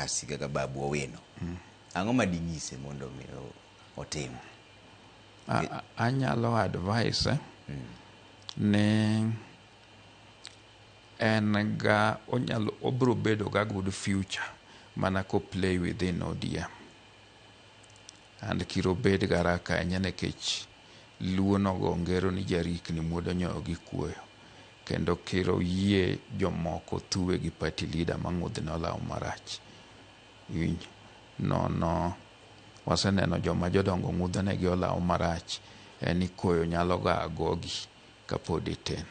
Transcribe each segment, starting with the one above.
Embakasi kaka Babu Owino, ang'o ma dinyise mondo mi otim? Anyalo advise ni en ga onyalo obro bedo ga good future mana ko play within ODM and kiro bed ga raka ahinya, nikech luo nogo ngero ni jarikni muodo nyoyo gi kuoyo, kendo kiro yie jomoko thuwe gi party leader mang'udhne olaw marach. Iwinjo nono, waseneno joma jodongo ng'udhonegi olaw marach, en ni koyo nyalo ga gogi kapod itin.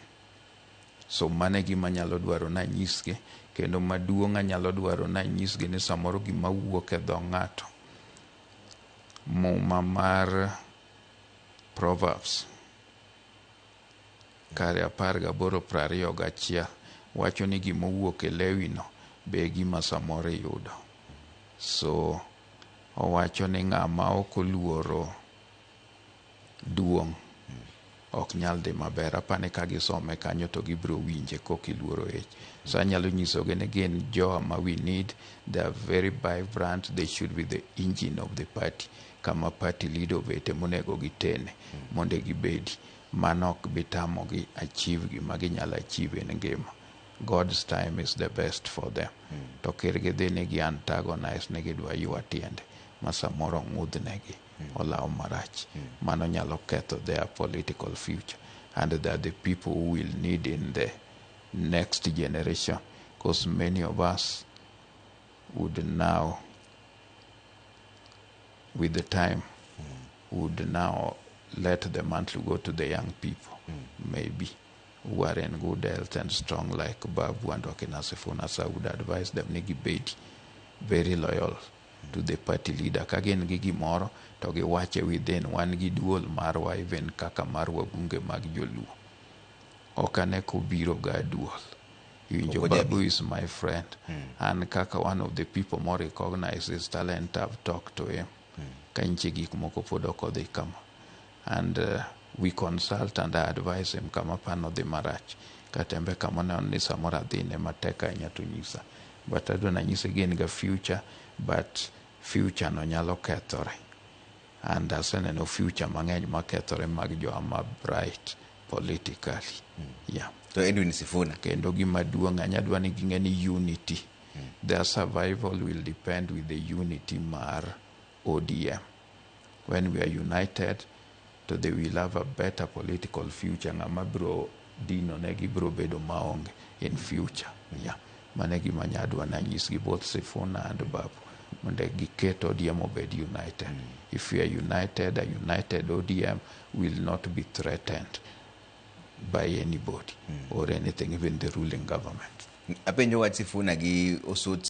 So mano e gima anyalo dwaro nanyisgi. Kendo maduong', anyalo dwaro nanyisgi ni samoro gima wuok e dho ng'ato, Muma mar Proverbs kare 18:21 wacho ni gima owuok e lewino be e gima samoro iyudo. So owacho ni ng'ama ok oluoro duong' ok nyal dhi maber. Apani ka gisome kanyo to gibiro winje kok iluoro ich. So anyalo nyisogi ni gin joma we need. They are very vibrant. They should be the engine of the party. Kama party leader obete monego gitene mondo gibedi. Mano ok bi tamogi achieve gima ginyalo achieve en ngima. God's time is the best for them. To kir gidhi ni gi antagonize, ni gidwa ywa tiende ma samoro ng'udhnegi olaw marach. Mano nyalo ketho their political future, and they are the people who will need in the next generation, because many of us would now, with the time, would now let the mantle go to the young people, maybe who are in good health and strong like Babu and Wakina Sifuna. So I would advise them ni gibedi very loyal to the party leader. Ka gin gi gimoro to giwache within. Wan gi duol marwa, even kaka mar wabunge mag joluo. Ok ane kobiro ga duol. Iwinjo? Ok ojabi. Babu is my friend. And kaka one of the people more recognize his talent, I've talked to him. Ka nitie gik moko pod ok odhi kama. And we consult and I advise him kama pano dhi marach. Katembe kama oneno ni samoro adhine matek ahinya to nyisa. But adwa nanyise gin ga future, but future no nyalo kethore. And aseneno future mang'eny makethore mag joma bright politically. Yeah. To Edwin Sifuna? Kendo gima duong' anya dwa ni ging'e ni unity. Their survival will depend with the unity mar ODM. When we are united, to they will have a better political future. Ng'ama biro dino negi biro bedo maonge in future. Yeah. Mano e gima anyadwa nanyisgi, both Sifuna and Babu, mondo giket ODM obed united. If we are united, a united ODM will not be threatened by anybody or anything, even the ruling government. Apenjo wach Sifuna gi Osut.